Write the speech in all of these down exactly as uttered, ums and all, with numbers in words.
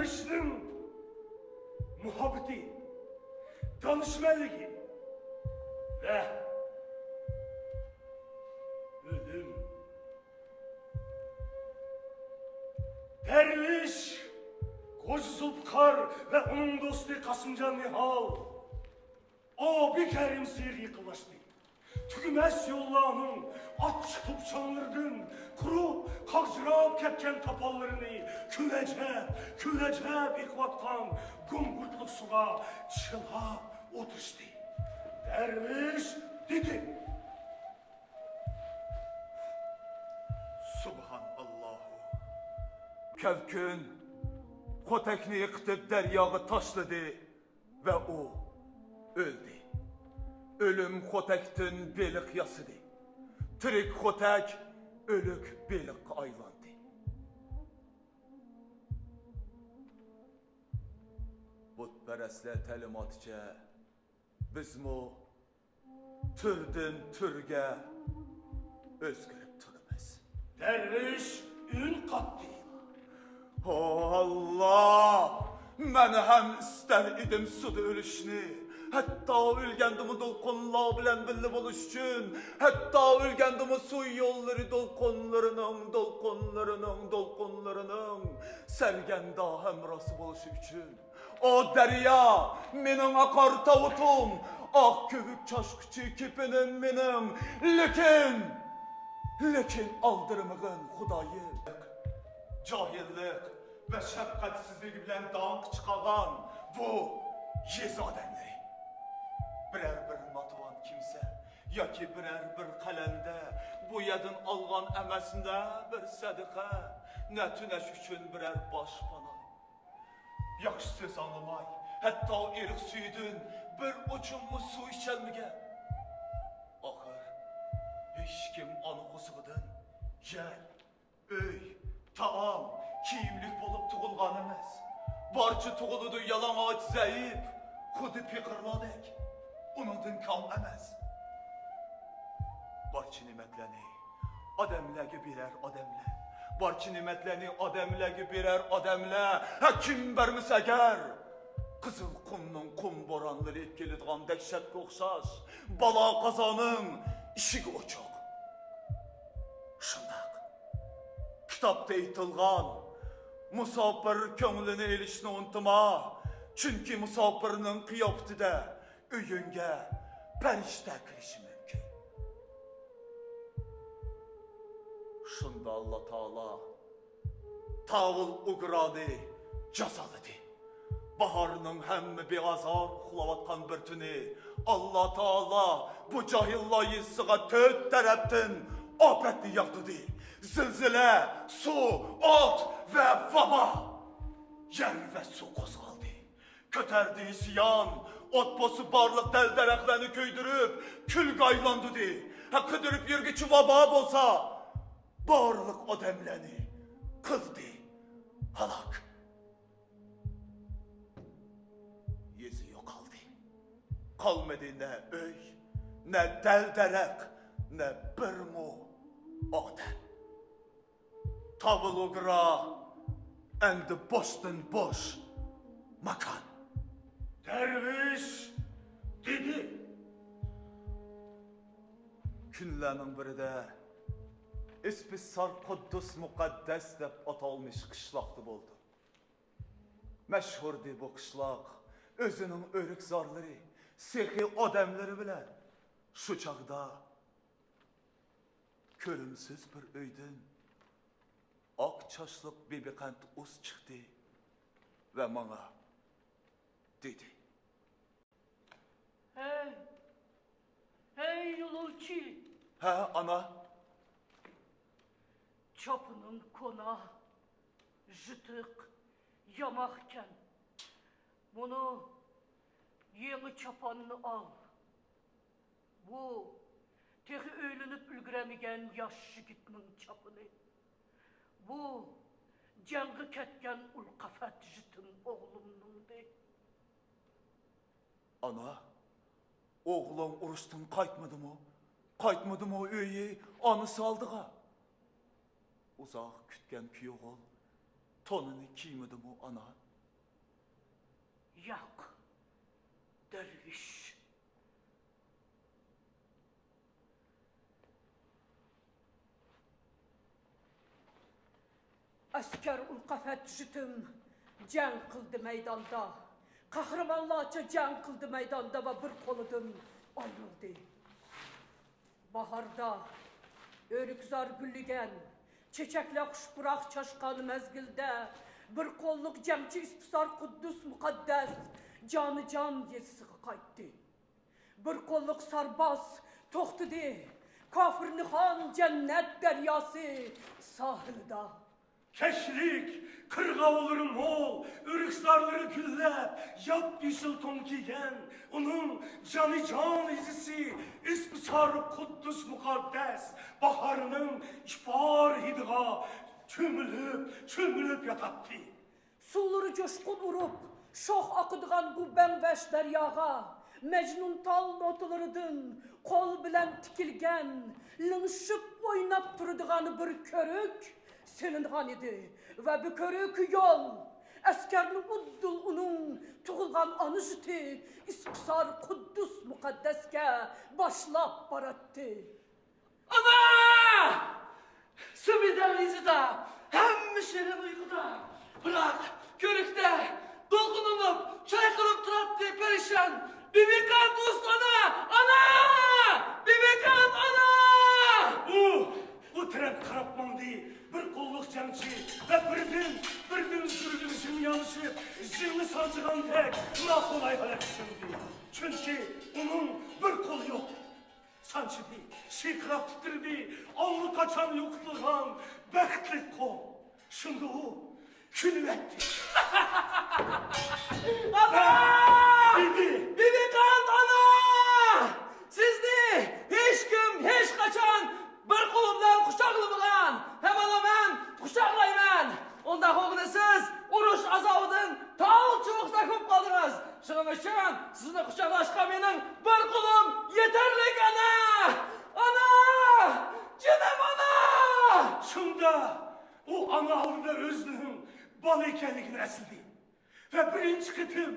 ئىشنىڭ مۇھەببىتى، دانىشمەنلىكى ۋە ئۆلۈم. دەرۋىش خوجا زۇلپىقار ۋە ئۇنىڭ دوستى قاسىمجان نىھال ئابى كەرىم سىيىغا يېقىنلاشتى. تۈگىمەس يوللارنىڭ ئاچچىق توپا-چاڭلىرىدىن قۇرۇپ، قاغجىراپ كەتكەن تاپانلىرىنى كۈلەجەپ، كۈلەجەپ ئېقىۋاتقان گۇڭغۇرتلۇق سۇغا چىلاپ ئولتۇرۇشتى. دەرۋىش دېدى. سۇبھاناللاھۇ. كەلكۈن خوتەكنى ئېقىتىپ دەرياغا تاشلىدى ۋە ئۇ ئۆلدى. ئۆلۈم خوتەكتىن بېلىق ياسىدى. تىرىك خوتەك ئۆلۈك بېلىققا ئايلاندى. بۇتپەرەسلەر تەلىماتىچە بىزمۇ تۈردىن تۈرگە ئۆزگىرىپ تۇرىمىز. دەرۋىش ئۈن قاتتى. ئاللا! مەن ھەم ئىستەر ئىدىم سۇدا ئۆلۈشنى. ھەتتا ئۆلگەندىمۇ دولقۇنلار بىلەن بىللە بولۇش ئۈچۈن، ھەتتا ئۆلگەندىمۇ سۇ يوللىرى دولقۇنلىرىنىڭ، دولقۇنلىرىنىڭ، دولقۇنلىرىنىڭ سەرگەردان ھەمراھى بولۇشى ئۈچۈن. ئۇ دەريا مېنىڭ ئاقار تاۋۇتۇم، ئاق كۆۋۈك چاچقۇچى كېپىنىم مېنىڭ. لېكىن، لېكىن ئالدىرىمىغىن خۇدايىم. جاھىللىق ۋە شەپقەتسىزلىكى بىلەن داڭقى چىقارغان بۇ يېزا ئادەملىرى. بىرەر بىر ناتىۋان كىمسە ياكى بىرەر بىر قەلەندە بۇ يەردىن ئالغان ئەمەس نە بىر سەدىقە، نە تۈنەش ئۈچۈن بىرەر باشپانا. ياخشى سۆز ئاڭلىماي، ھەتتا ئېرىق سۈيىدىن بىر ئوچۇممۇ سۇ ئىچەلمىگەن. ئاخىر ھېچكىم ئانا قورسىقىدىن يەر، ئۆي، تائام، كىيىملىك بولۇپ تۇغۇلغان ئەمەس. بارچە تۇغۇلىدۇ يالىڭاچ، زەئىپ، خۇددى پېقىرلاردەك. ئۇنىڭدىن كام ئەمەس. بارچە نېمەتلەرنى ئادەملەرگە بېرەر ئادەملەر. بارچە نېمەتلەرنى ئادەملەرگە بېرەر ئادەملەر. ھە، كىم بەرمىسە ئەگەر، قىزىل قۇمنىڭ قۇم بورانلىرى ئېلىپ كېلىدىغان دەھشەتكە ئوخشاش بالا قازانىڭ ئىشىكى ئوچۇق. شۇنداق. كىتابتا ئېيتىلغان، مۇساپىر كۆڭلىنى ئېلىشنى ئۇنتۇما، چۈنكى مۇساپىرنىڭ قىياپىتىدە ئۆيۈڭگە پەرىشتە كىرىشى مۇمكىن. شۇندا ئاللا تائالا تاۋۇل ئوگرانى جازالىدى. باھارنىڭ ھەممە بىئازار ئۇخلاۋاتقان بىر تۈنى ئاللا تائالا بۇ جاھىللار يېزىسىغا تۆت تەرەپتىن ئاپەتنى ياغدۇردى. زىلزىلە، سۇ، ئوت ۋە ۋابا. يەر ۋە سۇ قوزغالدى. كۆتەردى ئىسيان، ئوت بولسا بارلىق دەل-دەرەخلەرنى كۆيدۈرۈپ، كۈلگە ئايلاندۇردى. ھە، قىدىرىپ يۈرگۈچى ۋابا بولسا بارلىق ئادەملەرنى قىلدى ھالاك. يېزا يوقالدى. قالمىدى نە ئۆي، نە دەل-دەرەخ، نە بىرمۇ ئادەم. تاۋۇل ئوگرا ئەمدى بوشتىن بوش ماكان. دەرۋىش دېدى. كۈنلەرنىڭ بىرىدە ئىسپىسار قۇددۇس مۇقەددەس دەپ ئاتالمىش قىشلاقتا بولدۇم. مەشھۇردى بۇ قىشلاق ئۆزىنىڭ ئۆرۈك زارلىرى، سېخىي ئادەملىرى بىلەن. شۇ چاغدا كۆرۈمسىز بىر ئۆيدىن ئاق چاچلىق بىبىقەنت ئۇز چىقتى ۋە ماڭا دېدى. ھەي، ھەي يولۇچى! ھە، ئانا. چاپىنىڭ كونا، يىرتىق، ياماقكەن. مۇنۇ يېڭى چاپاننى ئال. بۇ تېخى ئۆيلىنىپ ئۈلگۈرەلمىگەن ياش يىگىتنىڭ چاپىنى. بۇ جەڭگە كەتكەن ئۇلقەفەت يېتىم ئوغلۇمنىڭدى. ئانا، ئوغلۇڭ ئۇرۇشتىن قايتمىدىمۇ؟ قايتمىدىمۇ ئۆيى ئانىسى ئالدىغا؟ ئۇزاق كۈتكەن كۈيئوغۇل تونىنى كىيمىدىمۇ ئانا؟ ياق، دەرۋىش. ئەسكەر ئۇلقەفەت جىتىم جەڭ قىلدى مەيداندا، قەھرىمانلارچە جەڭ قىلدى مەيداندا ۋە بىر قولىدىن ئايرىلدى. باھاردا ئۆرۈكزار گۈللىگەن، چېچەكلەر خۇش پۇراق چاچقان مەزگىلدە، بىر قوللۇق جەڭچى ئىسپىسار قۇددۇس مۇقەددەس جانىجان يېزىسىغا قايتتى. بىر قوللۇق سارباز توختىدى كافىرنىخان جەننەت دەرياسى ساھىلىدا. كەچلىك قىرغاۋۇللىرى مول، ئۆرۈكزارلىرى گۈللەپ، ياپيېشىل تون كىيگەن ئۇنىڭ جانىجان يېزىسى ئىسپىسار قۇددۇس مۇقەددەس باھارنىڭ ئىپار ھىدىغا چۆمۈلۈپ، چۆمۈلۈپ ياتاتتى. سۇلىرى جوشقۇن ئۇرۇپ، شوخ ئاقىدىغان بۇ بەڭبەش دەرياغا مەجنۇنتال نوتىلىرىدىن قول بىلەن تىكىلگەن، لىڭشىپ ئويناپ تۇرىدىغان بىر كۆرۈك سېلىنغان ئىدى ۋە بۇ كۆرۈك يول ئەسكەرنى ئۇددۇل ئۇنىڭ تۇغۇلغان ئانا يۇرتى ئىسپىسار قۇددۇس مۇقەددەسكە باشلاپ باراتتى. ئانا! سۈمۈدەڭ يېزىدا ھەممە شېرىن ئۇيقۇدا، بىراق كۆرۈكتە دولقۇنلىنىپ، چايقىلىپ تۇراتتى پەرىشان بىبىقان ئۇست ئانا! ئانا! بىبىقان ئانا! ئۇ، ئۇ تەرەپكە قاراپ ماڭدى. بىر قوللۇق جەڭچى ۋە بىردىن، بىردىن زۈرگۈن زىميانلىشىپ، يىڭنە سانجىغاندەك ناخۇلاي ھالەتكە چۈشتى. چۈنكى ئۇنىڭ بىر قولى يوق. سانچىدى، شىرقىراپ تىترىدى ئاللىقاچان يوقىتىلغان بەختلىك قول. شۇندىلا ئۇ كۈلۈۋەتتى. ئانا! دېدى. بىبىقان ئانا! سىزنى ھېچكىم، ھېچقاچان بىر قولۇم بىلەن قۇچاقلىمىغان، ھەم ئانا مەن قۇچاقلايمەن. ئۇنداق بولغىنى سىز ئۇرۇش ئازابىدىن تال چوققىدەك بولۇپ قالدىڭىز. شۇنىڭ ئۈچۈن سىزنى قۇچاقلاشقا مېنىڭ بىر قولۇم يېتەرلىك، ئانا! ئانا! جېنىم ئانا! شۇنداق ئۇ ئانا ئالدىدا ئۆزىنىڭ بالا ئىكەنلىكىنى ئەسلىدى. ۋە بىرىنچى قېتىم،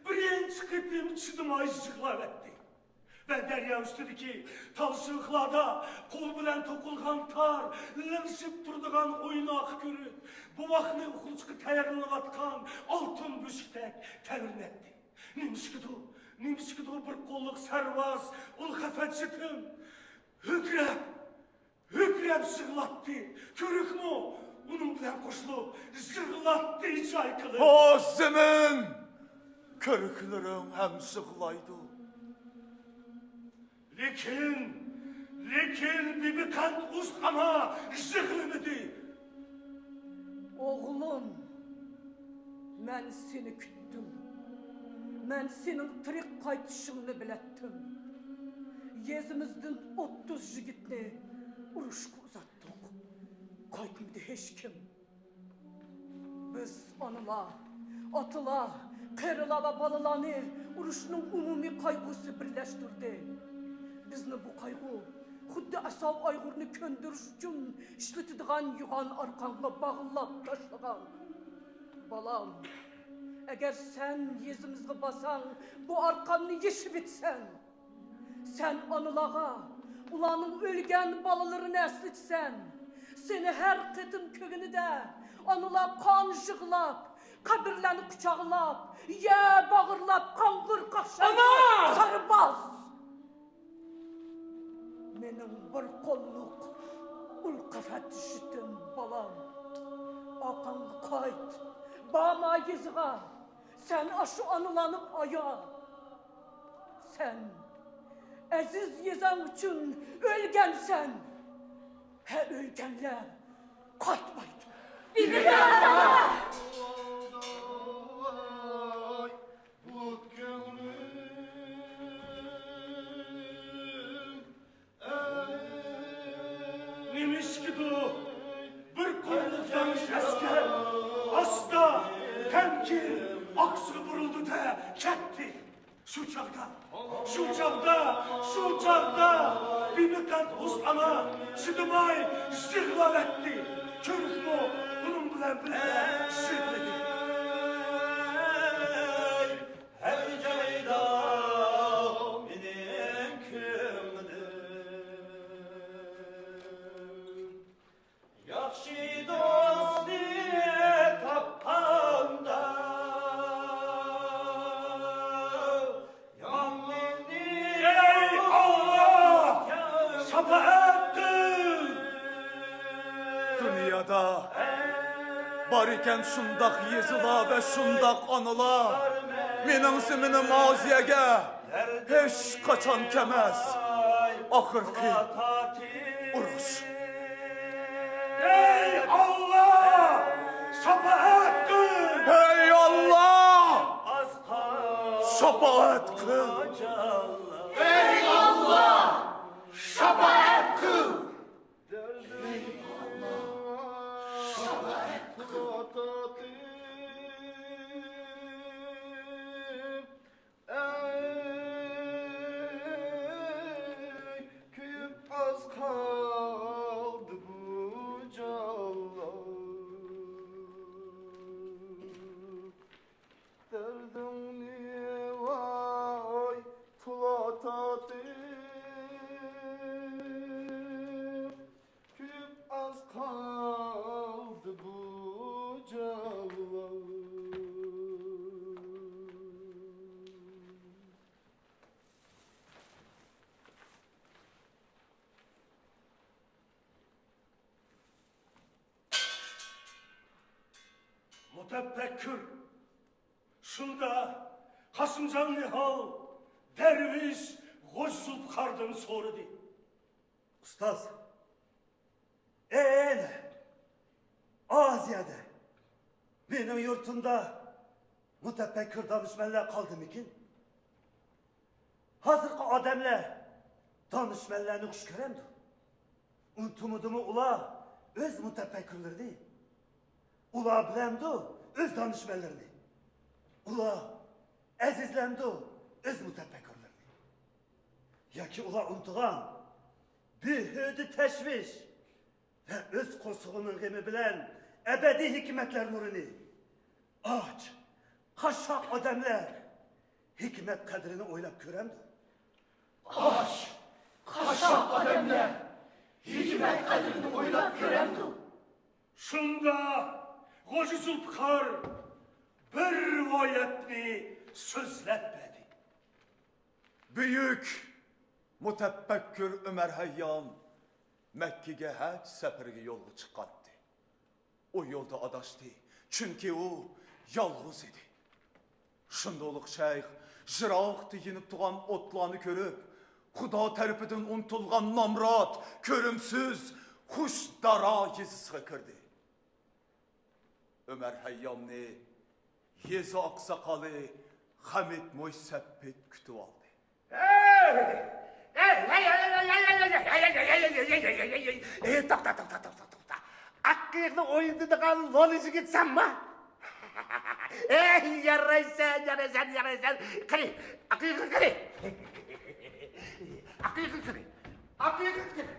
بىرىنچى قېتىم چىدىماي يىغلاۋەتتى. ۋە دەريا ئۈستىدىكى تال شىلىقلاردا قول بىلەن توقۇلغان تار، لىڭشىپ تۇرىدىغان ئويناق كۆرۈك بوۋاقنى ئۇخلىشقا تەييارلىنىۋاتقان ئالتۇن بۆشۈكتەك تەۋرىنەتتى. نېمىشقىدۇ، نېمىشقىدۇ بىر قوللۇق سەرۋاز ئۇلقەپەت جېتىم ھۆكرەپ، ھۆكرەپ يىغلاتتى. كۆرۈكمۇ ئۇنىڭ بىلەن قوشۇلۇپ يىغلاتتى، چايقىلىپ. بۇ زېمىن كۆرۈكلىرىڭ ھەم يىغلايدۇ. لېكىن، لېكىن بىبىقان ئۇست ئانا يىغلىمىدى. ئوغلۇم، مەن سېنى كۈتتۈم. مەن سېنىڭ تىرىك قايتىشىڭنى بىلەتتىم. يېزىمىزدىن ئوتتۇز يىگىتنى ئۇرۇشقا ئۇزاتتۇق. قايتمىدى ھېچكىم. بىز ئانىلار، ئاتىلار، قېرىلار ۋە بالىلارنى ئۇرۇشنىڭ ئومۇمىي قايغۇسى بىرلەشتۈردى. بىزنى بۇ قايغۇ خۇددى ئەساۋ ئايغۇرنى كۆندۈرۈش ئۈچۈن ئىشلىتىدىغان يوغان ئارقانغا باغلاپ تاشلىغان. بالام، ئەگەر سەن يېزىمىزغا بارساڭ، بۇ ئارقاننى يېشىۋېتىسەن. سەن ئانىلارغا ئۇلارنىڭ ئۆلگەن بالىلىرىنى ئەسلىتىسەن. سېنى ھەر قېتىم كۆرگىنىدە ئانىلار قان يىغلاپ، قەبرىلەرنى قۇچاقلاپ، يە باغرىلاپ قاڭغۇر قاقشايدۇ. ئانا! سارباز! مېنىڭ بىر قوللۇق ئۇلقەپەت يىگىتىم بالام، ئارقاڭغا قايت، بارما يېزىغا. سەن ئاشۇ ئانىلارنى ئايا. سەن ئەزىز يېزاڭ ئۈچۈن ئۆلگەنسەن. ھە، ئۆلگەنلەر قايتمايدۇ. نېمىشقىدۇ بىر قوللۇق ياڭيىش ئەسكەر ئاستا، غەمكىن ئارقىسىغا بۇرۇلدى-دە كەتتى. شۇ چاغدا، شۇ چاغدا، شۇ چاغدا بىبىقان ئۇست ئانا چىدىماي يىغلاۋەتتى. كۆرۈكمۇ ئۇنىڭ بىلەن بىللە يىغلىدى. ئىكەن شۇنداق يېزىلار ۋە شۇنداق ئانىلار. مېنىڭ زېمىنىم ئازىيەگە ھېچقاچان كەلمەس. ئاخىرقى ئۇرۇش. ئەي ئاللا، شاپائەت قىل! ئەي ئاللا، شاپائەت قىل! ئەي ئاللا، شاپائەت قىل! ئەي، كۆيۈپ ئاز قالدى بۇ جانلار. دەردىڭنى ۋاي تولا تارتىپ، كۆيۈپ ئاز قالدى بۇ جانلار. مۇتەپەككۇر، شۇندا قاسىمجان نىھال دەرۋىش غوجا زۇلپىقاردىن سورىدى. ئۇستاز، ئەنە ئازىيەدە، مېنىڭ يۇرتۇمدا مۇتەپەككۇر دانىشمەنلەر قالدىمىكىن؟ ھازىرقى ئادەملەر دانىشمەنلەرنى خۇش كۆرەمدۇ؟ ئۇنتۇمىدىمۇ ئۇلار ئۆز مۇتەپەككۇرلىرىنى؟ ئۇلار بىلەمدۇ ئۆز دانىشمەنلىرىنى؟ ئۇلار ئەزىزلەمدۇ ئۆز مۇتەپەككۇرلىرىنى؟ ياكى ئۇلار ئۇنتۇغان بىھۇدە تەشۋىش ۋە ئۆز قورسىقىنىڭ غېمى بىلەن ئەبەدىي ھېكمەتلەر نۇرىنى؟ ئاچ، قاششاق ئادەملەر ھېكمەت قەدرىنى ئويلاپ كۆرەمدۇ؟ ئاچ، قاششاق ئادەملەر ھېكمەت قەدرىنى ئويلاپ كۆرەمدۇ؟ شۇندا غوجا زۇلپىقار بىر رىۋايەتنى سۆزلەپ بەردى. بۈيۈك مۇتەپەككۇر ئۆمەر ھەييام مەككىگە ھەج سەپىرىگە يولغا چىققانىدى. ئۇ يولدا ئاداشتى، چۈنكى ئۇ يالغۇز ئىدى. شۇندىلىق شەيخ يىراقتا يېنىپ تۇرغان ئوتلارنى كۆرۈپ، خۇدا تەرىپىدىن ئۇنتۇلغان نامرات، كۆرۈمسىز خۇشدارا يېزىسىغا كىردى. ئۆمەر ھەييامنى يېزا ئاقساقالى خەمىت مويسەپپىت كۈتۈۋالدى. ئەي، توختا، توختا، توختا، توختا. ئاق قېيىقنى ئوينىتىدىغان لولى يىگىت سەنما؟ ئەي، يارايسەن، يارايسەن، يارايسەن. قېنى، ئاق قېيىقنى قېنى؟ ئاق قېيىقنى قېنى؟ ئاق قېيىقنى قېنى؟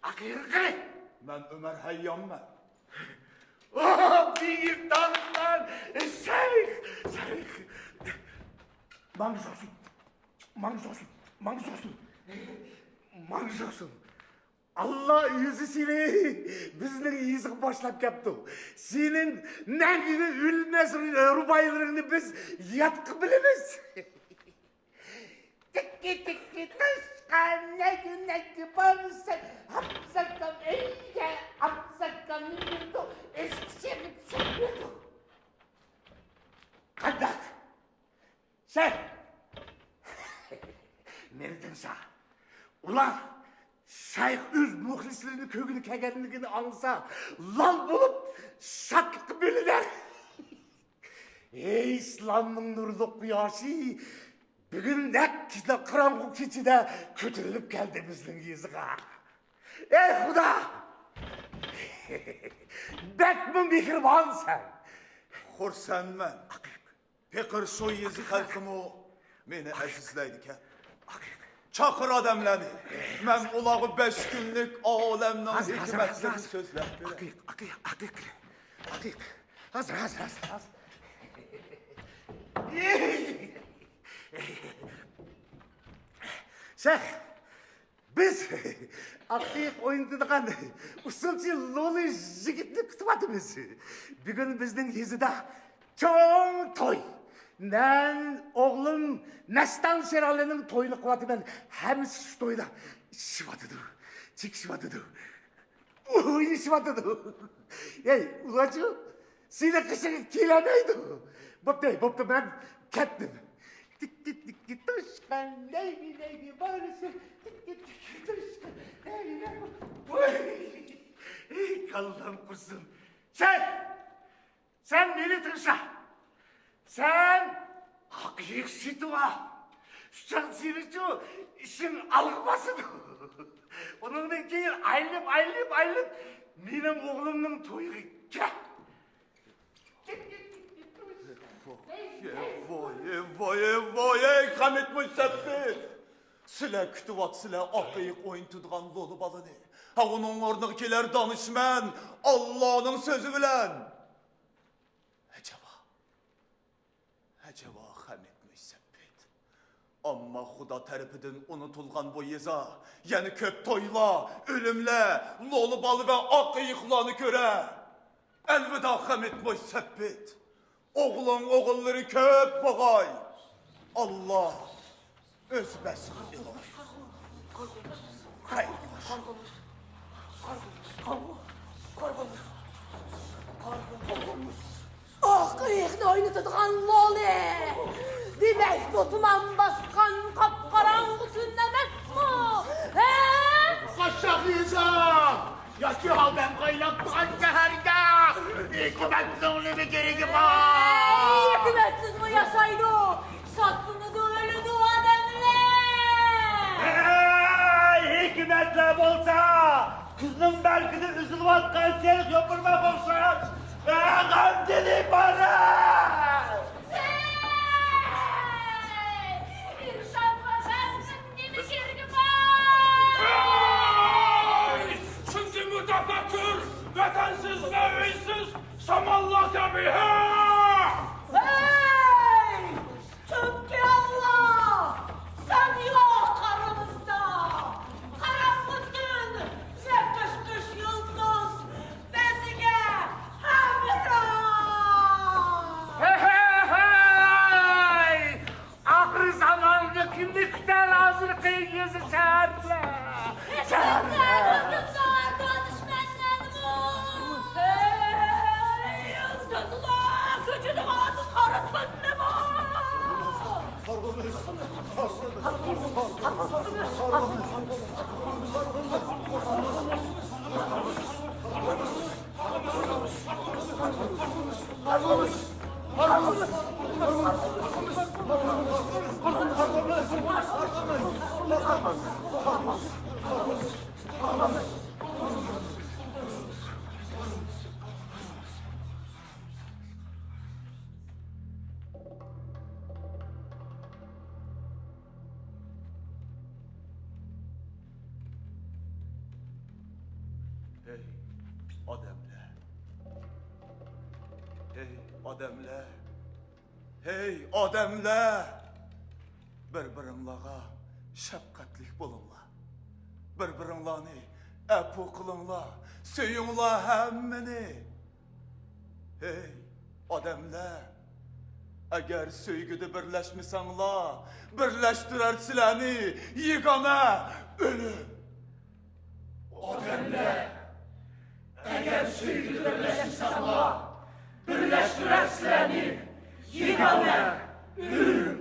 ئاق قېيىقنى قېنى؟ مەن ئۆمەر ھەيياممەن. ئوھ، بۈيۈك دانىشمەن، شەيخ، شەيخ. ماڭزۇسۇن، ماڭزۇسۇن، ماڭزۇسۇن، ماڭزۇسۇن. ئاللا ئۆزى سېنى بىزنىڭ يېزىغا باشلاپ كەپتۇ. سېنىڭ مەڭگۈگە ئۆلمەس رۇبائىيلىرىڭنى بىز يادقا بىلىمىز. تىككى تىككى قىشقا نەگگە نەگگە بارساق، ئاپساكام ئۆيگە، ئاپساكام يۈرىدۇ، ئىسسىق چىقىپ چىقمىدۇ. قانداق؟ شەيخ! مېنى تىڭشا. ئۇلار شەيخ ئۆز مۇخلىسلىرىنى كۆرگىلى كەلگەنلىكىنى ئاڭلىسا، لال بولۇپ شادلىققا بۆلۈنەر. ئەي ئىسلامنىڭ نۇرلۇق قۇياشى، بۈگۈن نەق كېچىدە، قاراڭغۇ كېچىدە كۆتۈرۈلۈپ كەلدى بىزنىڭ يېزىغا. ئەي خۇدا! بەكمۇ مېھرىبانسەن! خۇرسەنمەن. پېقىر شۇ يېزا خەلقىمۇ مېنى ئەزىزلەيدىكەن. چاقىر ئادەملەرنى، مەن ئۇلارغا بەش كۈنلۈك ئالەمنىڭ ھازىر، ھازىر، ھازىر، ھېكمەتلىرىنى ھازىر. سۆزلەپ بېرەي. ئاقىق، ئاقىق، ئاقىق، ئاقىق. ھازىر، ھازىر، ھازىر، ھازىر. شەيخ، بىز ئاق قېيىق ئوينىتىدىغان ئۇسسۇلچى لولى يىگىتنى كۈتۈۋاتىمىز. بۈگۈن بىزنىڭ يېزىدا چوڭ توي. مەن، ئوغلۇم مەستان شېرالىنىڭ تويىنى قىلىۋاتىمەن. ھەممىسى شۇ تويدا ئىچىشىۋاتىدۇ، چېكىشىۋاتىدۇ. ئوينىشىۋاتىدۇ. ھەي، ئۇلارچۇ، سېنىڭ قېشىڭغا كېلەلمەيدۇ. بوپتۇ، بوپتۇ، مەن كەتتىم. تىككى تىككى توشقان، لەيلى لەيلى بالىسى، تىككى تىككى توشقان، لەيلى لەيلى. ۋاي! ئېي، كاللام قۇرسۇن. سەن! سەن مېنى تىڭشا. سەن ھەقىقىي سېتىۋال. شۇ چاغدا سېنىڭچۇ ئىشىڭ ئالغا باسىدۇ. ئۇنىڭدىن كېيىن ئايلىنىپ، ئايلىنىپ، ئايلىنىپ مېنىڭ ئوغلۇمنىڭ تويىغا كەل. ۋاي، ۋاي، ۋاي، ۋاي، ئەي خەمىت مۇسەپپىت! سىلەر كۈتۈۋاتىسىلەر ئاق ئېيىق ئوينىتىدىغان لولا بالىنى. ھە، ئۇنىڭ ئورنىغا كېلەر دانىشمەن ئاللانىڭ سۆزى بىلەن. ئەجەبا، ئەجەبا خەمىت مۇسەپپىت. ئەمما خۇدا تەرىپىدىن ئۇنتۇلغان بۇ يېزا يەنە كۆپ تويلار، ئۆلۈملەر، لولا بالا ۋە ئاق ئېيىقلارنى كۆرەر. ئەلۋىدا خەمىت مۇسەپپىت. ئوغلۇڭ ئوغۇللىرى كۆپ بولغاي. ئاللا ئۆزى بەس قىلغاي. خەير. ئاق ئېيىقنى ئوينىتىدىغان لولى. دېمەك، بۇ تۇمان باسقان قاپقاراڭغۇ تۈن ئەمەسمۇ؟ ھە؟ قاششاق يېزا! ياكى ئادەم قايناپ تۇرغان شەھەرگە ھېكمەتنىڭ نېمە كېرىكى بار؟ ھېكمەتسىزمۇ ياشايدۇ، شادلىنىدۇ، ئۆلىدۇ ئادەملەر. ھەي، ھېكمەتلەر بولسا كۈزنىڭ بەرگىدە ئۈزۈلۈۋاتقان سېرىق يوپۇرماققا ئوخشاش، غەمجىلىك بارا. ئىنسانغا بەختنىڭ نېمە كېرىكى بار؟ چۈنكى مۇتەپەككۇر ۋەتەنسىز ۋە ئۆيسىز سامانلار كەبى. ھەي! چۈنكى ئاللا سەن يوق ئارىمىزدا. قاراڭغۇ تۈن، يەتمىش ئۈچ يۇلتۇز بىزگە ھەمراھ. ھەي، ھەي، ھەي! ئاخىر زاماندا كىمنى كۈتەر ھازىرقى يېزا شەھەرلەر؟ شەھەرلەر! دانىشمەنلەرمۇ! ھەي، يۇلتۇزلار كۆچىدىغان قارا تۈنلىمۇ! ھەي، ئادەملەر! ھەي، ئادەملەر! ھەي، ئادەملەر! بىر-بىرىڭلارغا شەپقەتلىك بولۇڭلار. بىر-بىرىڭلارنى ئەپۇ قىلىڭلار، سۆيۈڭلار ھەممىنى. ھەي، ئادەملەر! ئەگەر سۆيگۈدە بىرلەشمىسەڭلار، بىرلەشتۈرەر سىلەرنى يېگانە ئۆلۈم. ئادەملەر! ئەگەر سۆيگۈدە بىرلەشمىسەڭلار، بىرلەشتۈرەر سىلەرنى يېگانە ئۆلۈم.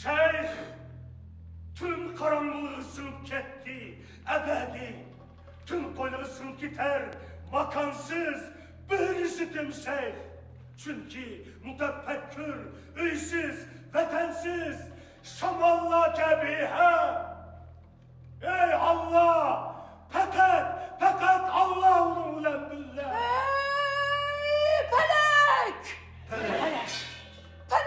شەيخ، تۈن قاراڭغۇلۇقى سىڭىپ كەتتى، ئەبەدىي تۈن قوينىغا سىڭىپ كېتەر ماكانسىز بىر يېتىم شەيخ. چۈنكى مۇتەپەككۇر، ئۆيسىز، ۋەتەنسىز شاماللار كەبى ھە. ئەي ئاللا! پەقەت، پەقەت ئاللا ئۇنىڭ بىلەن بىللە! ئەي پەلەك! پەلەك! پەلەك!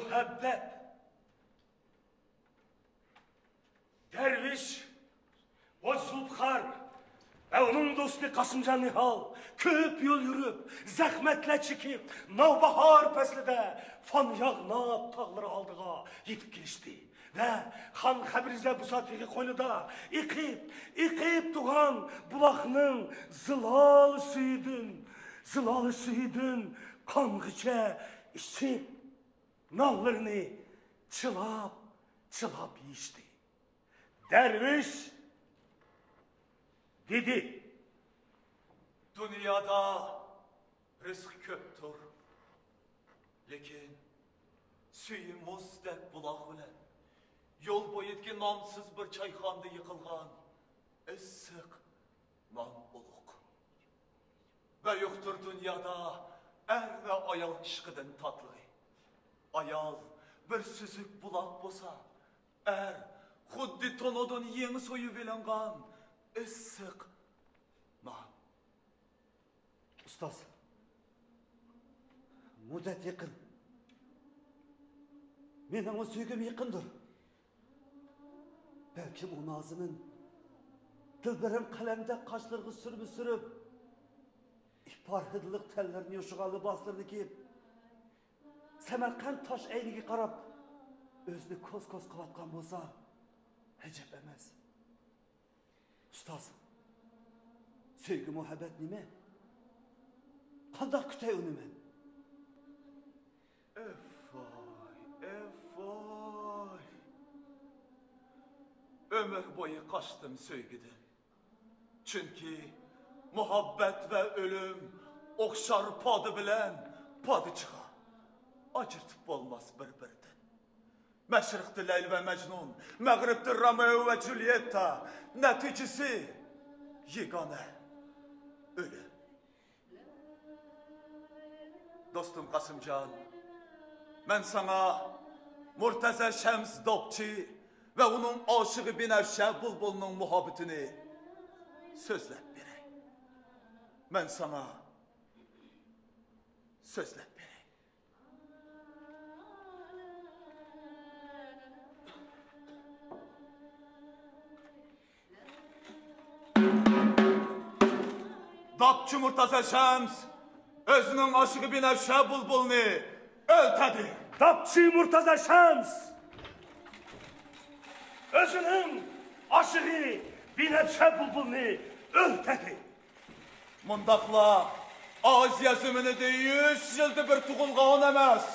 مۇھەببەت. دەرۋىش ۋە زۇلپىقار ۋە ئۇنىڭ دوستى قاسىمجان نىھال كۆپ يول يۈرۈپ، زەخمەتلەر چېكىپ، ناۋباھار پەسلىدە فان ياغناپ تاغلىرى ئالدىغا يېتىپ كېلىشتى. ۋە خان خەبىرىزە بۇساتىغا قوينىدا ئېقىپ، ئېقىپ تۇرغان بۇلاقنىڭ زىلال سۈيىدىن، زىلال سۈيىدىن قانغىچە ئىچىپ، نانلىرىنى چىلاپ، چىلاپ يېيىشتى. دەرۋىش دېدى: دۇنيادا رىزىق كۆپتۇر، لېكىن سۈيى مۇزدەك بۇلاق بىلەن يول بويىدىكى نامسىز بىر چايخانىدا يىغىلغان ئىسسىق نان ئۇلۇغ. ۋە يوقتۇر دۇنيادا ئەر ۋە ئايال ئىشقىدىن تاتلىقى. ئايال بىر سۈزۈك بۇلاق بولسا، ئەر خۇددى تونۇردىن يېڭى سويۇۋېلىنغان ئىسسىق نان. ئۇستاز، مۇددەت يېقىن. مېنىڭمۇ سۆيگۈم يېقىندۇر. بەلكىم ئۇ نازىنىن دىلبىرىم قەلەمدەك قاشلىرىغا سۈرمە سۈرۈپ، ئىپار ھىدلىق تەنلىرىنى يوشۇرغان لىباسلىرىنى كىيىپ، سەمەرقەنت تاش ئەينىگە قاراپ ئۆزىنى كوس-كوس قىلىۋاتقان بولسا، ئەجەب ئەمەس. ئۇستاز، سۆيگۈ مۇھەببەت نېمە؟ قانداق كۈتەي ئۇنى مەن؟ ئەفۋاي، ئەفۋاي. ئۆمۈر بويى قاچتىم سۆيگۈدىن. چۈنكى مۇھەببەت ۋە ئۆلۈم ئوخشار پادى بىلەن پادىچىغا، ئاجرىتىپ بولماس بىر-بىرىدىن. مەشرىقتە لەيلى ۋە مەجنۇن، مەغرىبتە رومېئو ۋە جۇليېتتا. نەتىجىسى يېگانە ئۆلۈم. دوستۇم قاسىمجان، مەن ساڭا مۇرتەزا شەمس داپچى ۋە ئۇنىڭ ئاشىقى بىنەپشە بۇلبۇلنىڭ مۇھەببىتىنى سۆزلەپ بېرەي. مەن ساڭا سۆزلەپ بېرەي. داپچى مۇرتازا شەمس ئۆزىنىڭ ئاشىقى بىنەپشە بۇلبۇلنى ئۆلتەدى. داپچى مۇرتازا شەمس ئۆزىنىڭ ئاشىقى بىنەپشە بۇلبۇلنى ئۆلتەدى. مۇنداقلا ئازىيا زېمىنىدە يۈز يىلدا بىر تۇغۇلغان ئەمەس.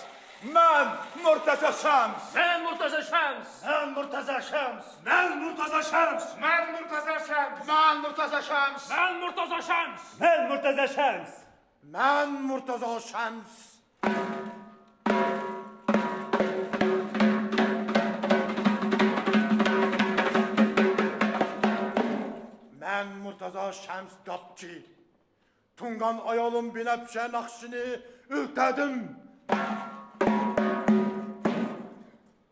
مەن مۇرتەزا شەمس. مەن مۇرتەزا شەمس. مەن مۇرتەزا شەمس. مەن مۇرتەزا شەمس. مەن مۇرتەزا شەمس. مەن مۇرتەزا شەمس. مەن مۇرتەزا شەمس. مەن مۇرتەزا شەمس. مەن مۇرتەزا شەمس. مەن مۇرتەزا شەمس داپچى. تۇڭگان ئايالىم بىنەپشە ناخشىنى ئۆلتەدىم.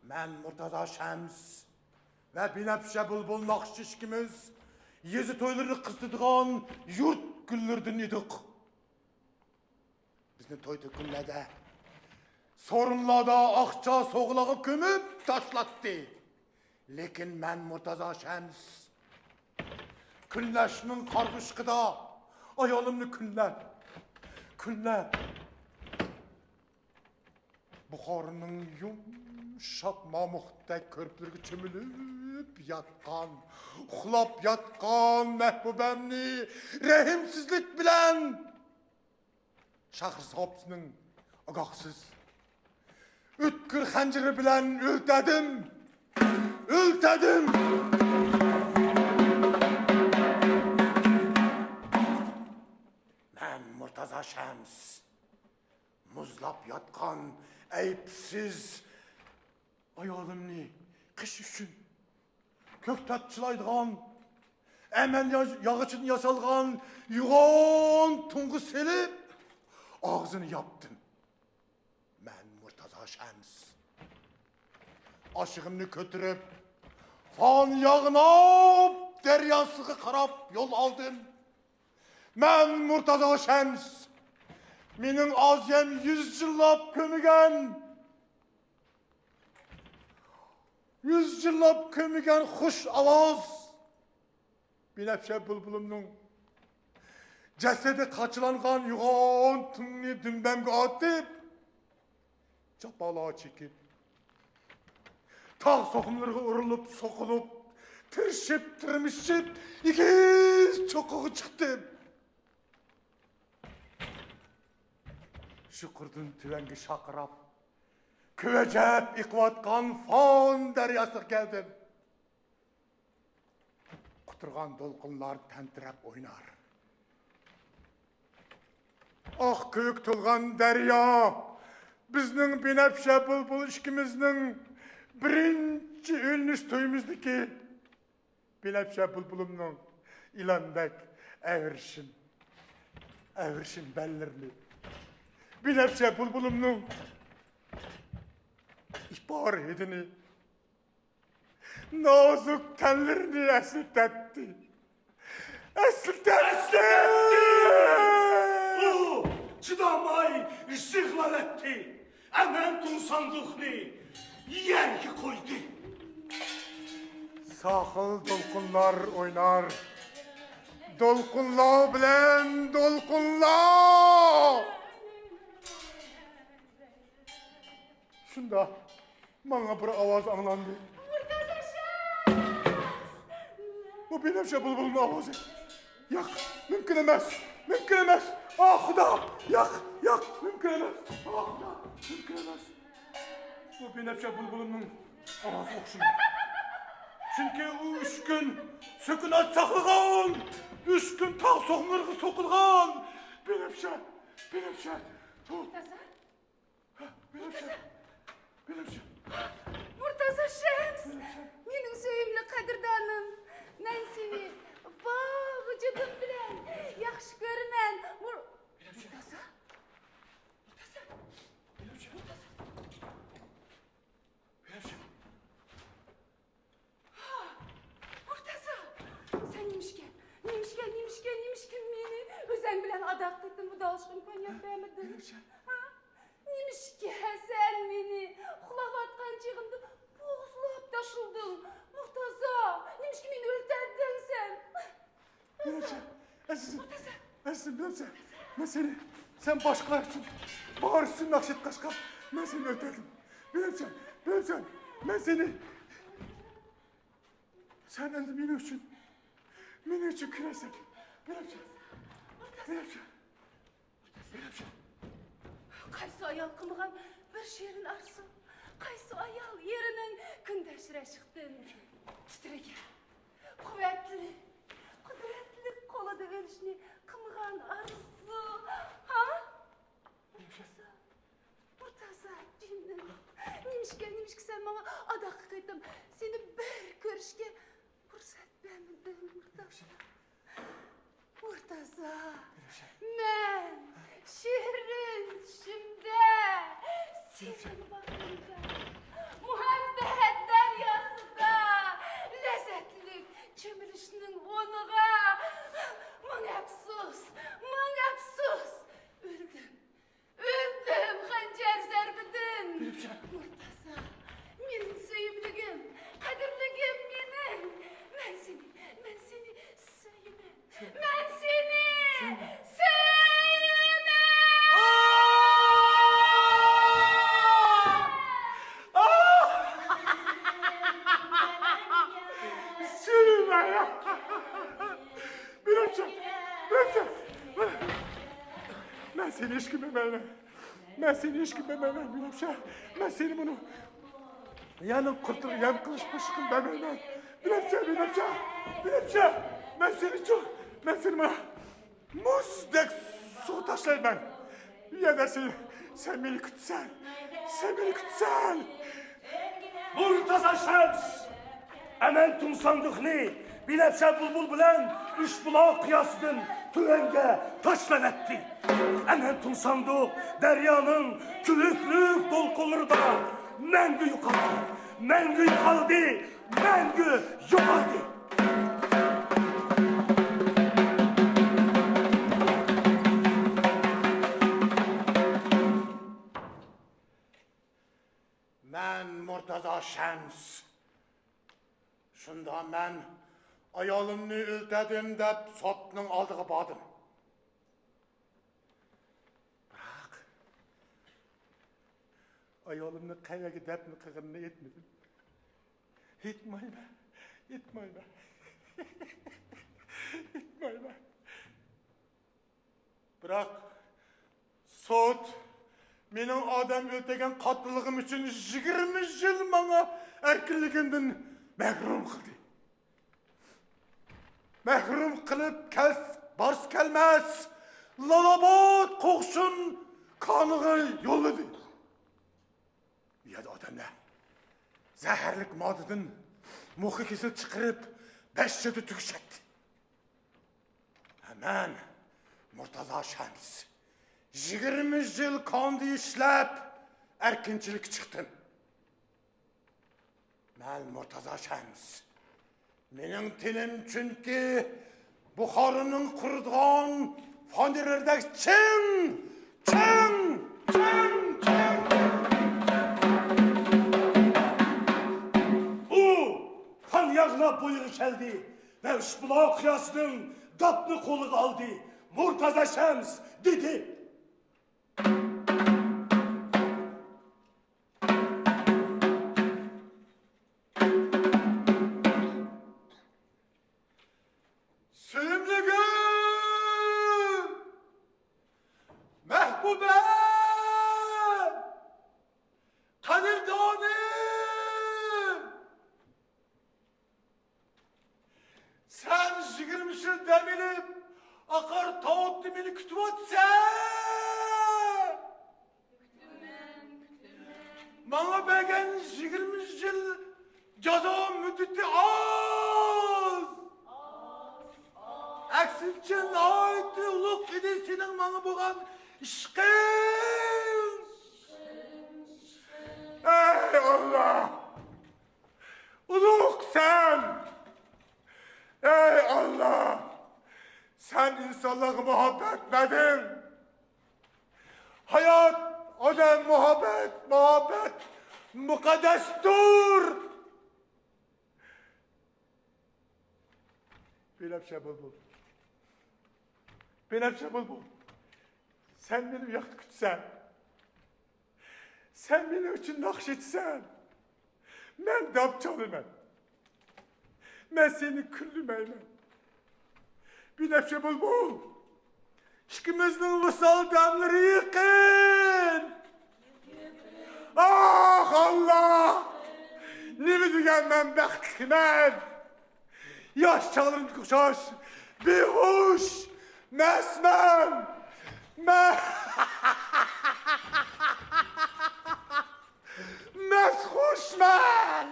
مەن مۇرتەزا شەمس ۋە بىنەپشە بۇلبۇل ناخشىچى ئىككىمىز يېزا تويلىرىدا قىزىتىدىغان يۇرت گۈللىرىدىن ئىدۇق. بىزنى توي-تۆكۈنلەردە، سورۇنلاردا ئاقچا سوغىلارغا كۆمۈپ تاشلاتتى. لېكىن مەن مۇرتەزا شەمس كۈنلەشنىڭ قارغىشىقىدا ئايالىمنى كۈنلەپ، كۈنلەپ، بۇخارنىڭ يۇمشاق مامۇقتەك كۆرپىلىرىگە چۆمۈلۈپ ياتقان، ئۇخلاپ ياتقان مەھبۇبەمنى رەھىمسىزلىك بىلەن شەھرىسى ھاپىزنىڭ ئاگاھسىز ئۆتكۈر خەنجىرى بىلەن ئۆلتەدىم، ئۆلتەدىم. مەن مۇرتازا شەمس مۇزلاپ ياتقان ئەيىبسىز ئايالىمنى قىش ئۈچۈن كۆكتات چىلايدىغان ئەمەل يا-، ياغىچىدىن ياسالغان يوغان تۇڭغا سېلىپ، ئاغزىنى ياپتىم. مەن مۇرتازا شەمس. ئاشىقىمنى كۆتۈرۈپ، فان ياغناپ دەرياسىغا قاراپ يول ئالدىم. مەن مۇرتازا شەمس. مېنىڭ ئازىيەم يۈز يىللاپ كۆمگەن يۈز يىللاپ كۆرمىگەن خۇش ئاۋاز بىنەپشە بۇلبۇلۇمنىڭ جەسىتى قاچىلانغان يوغان تۇڭنى دۈمبەمگە ئاتىپ، جاپالار چېكىپ، تاغ سوقۇملىرىغا ئۇرۇلۇپ، سوقۇلۇپ، تىرىشىپ، تىرمىشىپ، ئېگىز چوققىغا چىقتىم. يۇقىرىدىن تۆۋەنگە شارقىراپ، كۆۋەجەپ ئېقىۋاتقان فان دەرياسىغا كەلدىم. قۇترىغان دولقۇنلار تەمتىرەپ ئوينار. ئاق كۆك تولغان دەريا بىزنىڭ بىنەپشە بۇلبۇل ئىككىمىزنىڭ بىرىنچى ئۆيلىنىش تويىمىزدىكى بىنەپشە بۇلبۇلۇمنىڭ ئىلاندەك ئەۋرىشىم، ئەۋرىشىم بەللىرىنى، بىنەپشە بۇلبۇلۇمنىڭ ئىپار ھىدىنى، نازۇك تەنلىرىنى ئەسلىتەتتى. ئەسلىتەتتى! ئۇ چىداماي يىغلاۋەتتى. ئەمەن تۇڭ ساندۇقنى يەرگە قويدى. ساخىل دولقۇنلار ئوينار. دولقۇنلار بىلەن دولقۇنلار. شۇنداق ماڭا بىر ئاۋاز ئاڭلاندى. مۇرتەزا شەمس! بۇ بىنەپشە بۇلبۇلنىڭ ئاۋازى. ياق، مۇمكىن ئەمەس، مۇمكىن ئەمەس. ئاھ، خۇدا! ياق، ياق، مۇمكىن ئەمەس. ئاھ، خۇدا! مۇمكىن ئەمەس. بۇ بىنەپشە بۇلبۇلۇمنىڭ ئاۋازىغا ئوخشىمايدۇ. چۈنكى ئۇ ئۈچ كۈن سۆكۈنات ساقلىغان، ئۈچ كۈن تاغ سوقۇملىرىغا سوقۇلغان. بىنەپشە، بىنەپشە. بۇ مۇرتەزا! مۇرتەزا! مۇرتەزا شەمس! مېنىڭ سۆيۈملۈك قەدىردانىم! مەن سېنى بار ۋۇجۇدۇم بىلەن ياخشى كۆرىمەن! مۇر-، مۇرتەزا! مۇرتەزا! مۇرتەزا! مۇرتەزا! سەن نېمىشكە، نېمىشكە، نېمىشكە، نېمىشكە مېنى ئۆزەڭ بىلەن ئاداققا قېتىم ۋىدالىشىشقا ئىمكانىيەت بەرمىدىڭ؟ ھە؟ نېمىشكە سەن مېنى ئۇخلاۋاتقان چېغىمدا بوغۇزلاپ تاشلىدىڭ؟ مۇرتەزا! نېمىشكە مېنى ئۆلتۈردۈڭ سەن؟ ئەزىزىم، ئەزىزىم، بىلەمسەن، مەن سېنى، سەن باشقىلار ئۈچۈن، بارى ئۈچۈن ناخشا ئېيتقاچقا، مەن سېنى ئۆلتۈردۈم. بىلەمسەن، بىلەمسەن، مەن سېنى، سەن ئەمدى مېنىڭ ئۈچۈن، مېنىڭ ئۈچۈن كۈلەيسەن. بىلەمسەن، بىلەمسەن. قايسى ئايال قىلمىغان بىر شېرىن ئارزۇ؟ قايسى ئايال ئېرىنىڭ كۈندەش رەشقتىن تىترىگەن، قۇۋۋەتلىك، قۇدرەتلىك قولىدا ئۆلۈشنى قىلمىغان ئارزۇ؟ ھا؟ مۇرتەزا، مۇرتەزا، جېنىم. نېمىشقا، نېمىشقا سەن ماڭا ئاداققى قېتىم سېنى بىر كۆرۈشكە پۇرسەت بەرمىدىڭ، مۇرتەزا؟ مۇرتەزا، مەن شېرىن چۈشۈمدە، سېنىڭ باغرىڭدا، مۇھەببەت دەرياسىدا، لەززەتلىك چۆمۈلۈشنىڭ ئورنىغا، مىڭ ئەپسۇس، مىڭ ئەپسۇس، ئۆلدۈم. ئۆلدۈم خەنجەر زەربىدىن. مۇرتەزا، مېنىڭ سۆيۈملۈكۈم، قەدىرلىكىم مېنىڭ. مەن سېنى، مەن سېنى سۆيىمەن. مەن سېنى سۆيىمەن. سۆيىمەن. بىلەمسەن، بىلەمسەن، مەن سېنى ھېچكىمگە بەرمەيمەن. مەن سېنى ھېچكىمگە بەرمەيمەن، بىلەمسەن. مەن سېنى مۇنۇ يەرنىڭ قۇرتىغا يەم قىلىش بوشلۇقىنى بەرمەيمەن. بىلەمسەن، بىلەمسەن، بىلەمسەن. مەن سېنىچۇ، مەن سېنى مانا مۇزدەك سۇغا تاشلايمەن. يەنە سەن، سەن مېنى كۈتىسەن. سەن مېنى كۈتىسەن. مۇرتەزا شەمس! ئەمەن تۇڭ ساندۇقنى بىنەپشە بۇلبۇل بىلەن ئۈچ بۇلاق قىياسىدىن تۆۋەنگە تاشلاۋەتتى. ئەمەن تۇڭ ساندۇق دەريانىڭ كۆۋۈكلۈك دولقۇنلىرىدا مەڭگۈ يوقالدى. مەڭگۈ يوقالدى. مەڭگۈ يوقالدى. مەن مۇرتەزا شەمس. شۇنداق مەن ئايالىمنى ئۆلتۈردۈم دەپ سوتنىڭ ئالدىغا باردىم. بىراق ئايالىمنى قەيەرگە دەپنە قىلغىنىنى ئېيتمىدىم. ئېيتمايمەن، ئېيتمايمەن، ئېيتمايمەن. بىراق سوت مېنىڭ ئادەم ئۆلتۈرگەن قاتىللىقىم ئۈچۈن يىگىرمە يىل ماڭا ئەركىنلىكىمدىن مەھرۇم قىلدى. مەھرۇم قىلىپ كەلس-، بارسا كەلمەس، لالابات قوغۇشۇن كانىغا يوللىدى. ئۇ يەردە ئادەملەر زەھەرلىك ماددىدىن مۇخى كېسىلى چىقىرىپ، بەش يىلدا تۈگىشەتتى. مەن مۇرتازا شەمس يىگىرمە يىل كاندا ئىشلەپ، ئەركىنچىلىككە چىقتىم. مەن مۇرتازا شەمس. مېنىڭ تېنىم چۈنكى بۇخارىنىڭ قۇرۇتقان فانېرلىرىدەك چىڭ، چىڭ، چىڭ، چىڭ. ئۇ قان ياغلاپ بويىغا كەلدى ۋە ئۈچ بۇلاق قىياسىدىن داپنى قولىغا ئالدى. مۇرتازا شەمس دېدى. سۆيۈملۈكۈم، مەھبۇبەم، قەدىردانىم! سەن يىگىرمە يىل دەم ئېلىپ، ئاقار تاۋۇتتا مېنى كۈتۈۋاتىسەن! ماڭا بەرگەن يىگىرمە يىل جازا مۇددىتى ئاز! ئەكسىچە، ناھايىتى ئۇلۇغ ئىدى سېنىڭ ماڭا بولغان ئىشقىڭ! ئەي ئاللا! ئۇلۇغسەن! ئەي ئاللا! سەن ئىنسانلارغا مۇھەببەت بەردىڭ! ھايات، ئادەم، مۇھەببەت، مۇھەببەت مۇقەددەستۇر! بىنەپشە بۇلبۇل. بىنەپشە بۇلبۇل. سەن مېنى ئۇ ياقتا كۈتىسەن. سەن مېنىڭ ئۈچۈن ناخشا ئېيتىسەن. مەن داپ چالىمەن. مەن سېنى كۈنلىمەيمەن. بىنەپشە بۇلبۇل. ئىككىمىزنىڭ ۋىسال دەملىرى يېقىن. ئاھ، ئاللا! نېمە دېگەن مەن بەختلىكمەن! ياش چاغلىرىمدىكى ئوخشاش بىھوش، مەستمەن! مەن مەستخۇشمەن!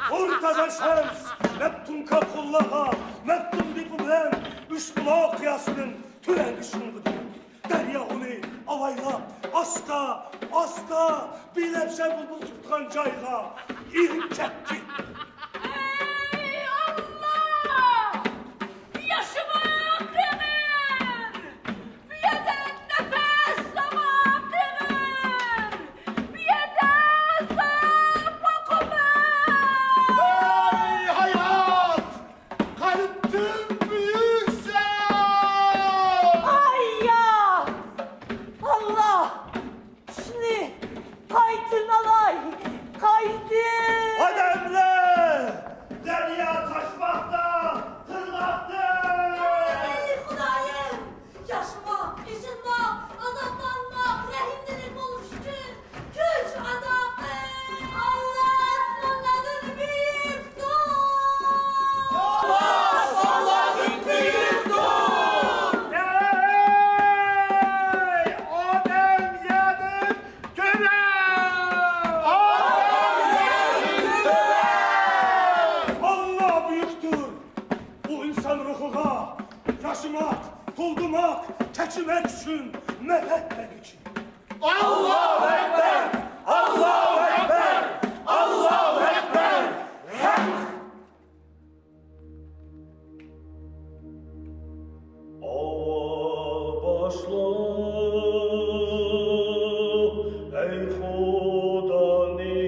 مۇرتازا شەمس مەپتۇن كاپ قوللارغا، مەپتۇن دېپى بىلەن ئۈچ بۇلاق قىياسىدىن تۆۋەنگە شۇڭغۇدى. دەريا ئۇنى ئاۋايلاپ، ئاستا، ئاستا بىنەپشە بۇلبۇل تۇتقان جايغا ئېلىپ كەتتى. ئەي ئاللا! ياشىماق ئېغىر! بۇ يەردە نەپەس ئالماق ئېغىر! بۇ يەردە ئازاب ئوقۇماق! ئەي ھايات! قەلبتىن بۈيۈكسەن! ئاييا! ئاللا! چۈشنى قايتىن ئالاي، قايتىن! ئادەملەر! دەريا تاشماقتا، تىرماقتا! ئەي خۇدايىم! ياشىماق، ئېچىنماق، ئازابلانماق، رەھىملىرىڭ بولۇش ئۈچۈن كۈچ ئاتا قىل! ئاللا ئاسمانلاردىن بۈيۈكتۇر! ئاللا ئاسمانلاردىن بۈيۈكتۇر! ئەي ئادەم يەردىن تۆۋەن! ئادەم يەردىن تۆۋەن! ئاللا بۈيۈكتۇر! ئۇ ئىنسان روھىغا ياشىماق، تولدۇرماق، چەكسىمەك ئۈچۈن مەدەت بەرگۈچى. ئاللاھۇ ئەكبەر! ئاللاھۇ ئەكبەر! ئاللاھۇ ئەكبەر! ھەق! ئاۋۋال باشلا، ئەي خۇدانى!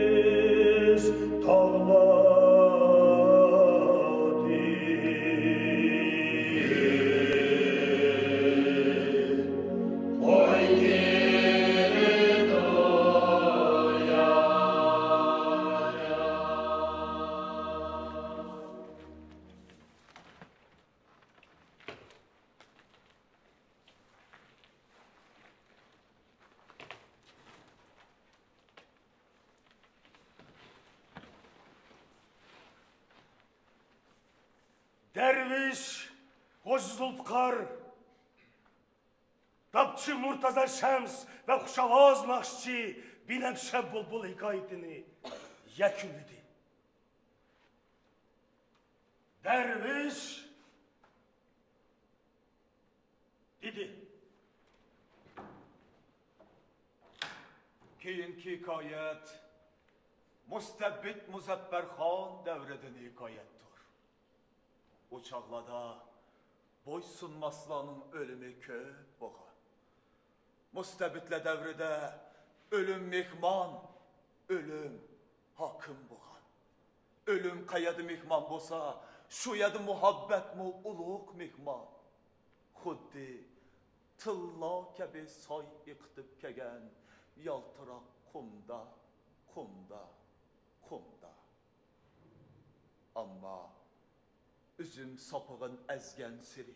ئېگىز-ئېگىز تاغلاردىن قوي كېلىدۇ يار، يار. دەرۋىش خوجا زۇلپىقار، داپچى مۇرتەزا شەمس ۋە خۇشئاۋاز ناخشىچى بىنەپشە بۇلبۇل ھېكايىتىنى يەكۈنلىدى. دەرۋىش دېدى. كېيىنكى ھېكايەت مۇستەبىت مۇزەپپەرخان دەۋرىدىن ھېكايەتتۇر. ئۇ چاغلاردا بويسۇنماسلارنىڭ ئۆلۈمى كۆپ بولغان. مۇستەبىتلەر دەۋرىدە ئۆلۈم مېھمان، ئۆلۈم ھاكىم بولغان. ئۆلۈم قەيەردە مېھمان بولسا، شۇ يەردە مۇھەببەتمۇ ئۇلۇغ مېھمان. خۇددى تىللا كەبى ساي ئېقىتىپ كەلگەن يالتىراق قۇمدا، قۇمدا، قۇمدا. ئەمما ئۈزۈم ساپىغىن ئەزگەنسېرى،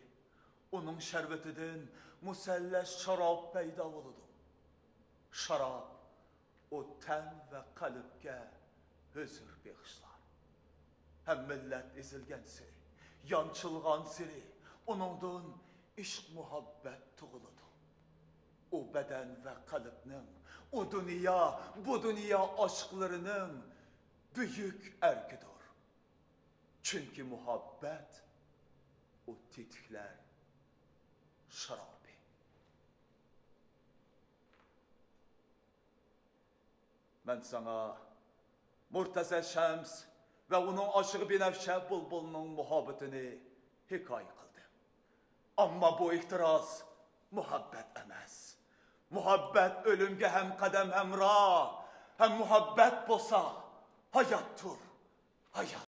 ئۇنىڭ شەربىتىدىن مۇسەللەس شاراب پەيدا بولىدۇ. شاراب، ئۇ تەن ۋە قەلبكە ھۆزۈر بېغىشلار. ھەم مىللەت ئېزىلگەنسېرى، يانچىلغانسېرى، ئۇنىڭدىن ئىشق-مۇھەببەت تۇغۇلىدۇ. ئۇ بەدەن ۋە قەلبنىڭ، ئۇ دۇنيا، بۇ دۇنيا ئاشىقلىرىنىڭ بۈيۈك ئەركىدۇر. چۈنكى مۇھەببەت، ئۇ تېتىكلەر شارابى. مەن ساڭا مۇرتەزا شەمس ۋە ئۇنىڭ ئاشىقى بىنەپشە بۇلبۇلنىڭ مۇھەببىتىنى ھېكايە قىلدىم. ئەمما بۇ ئېھتىراز مۇھەببەت ئەمەس. مۇھەببەت ئۆلۈمگە ھەمقەدەم ھەمراھ، ھەم مۇھەببەت بولسا ھاياتتۇر، ھايات.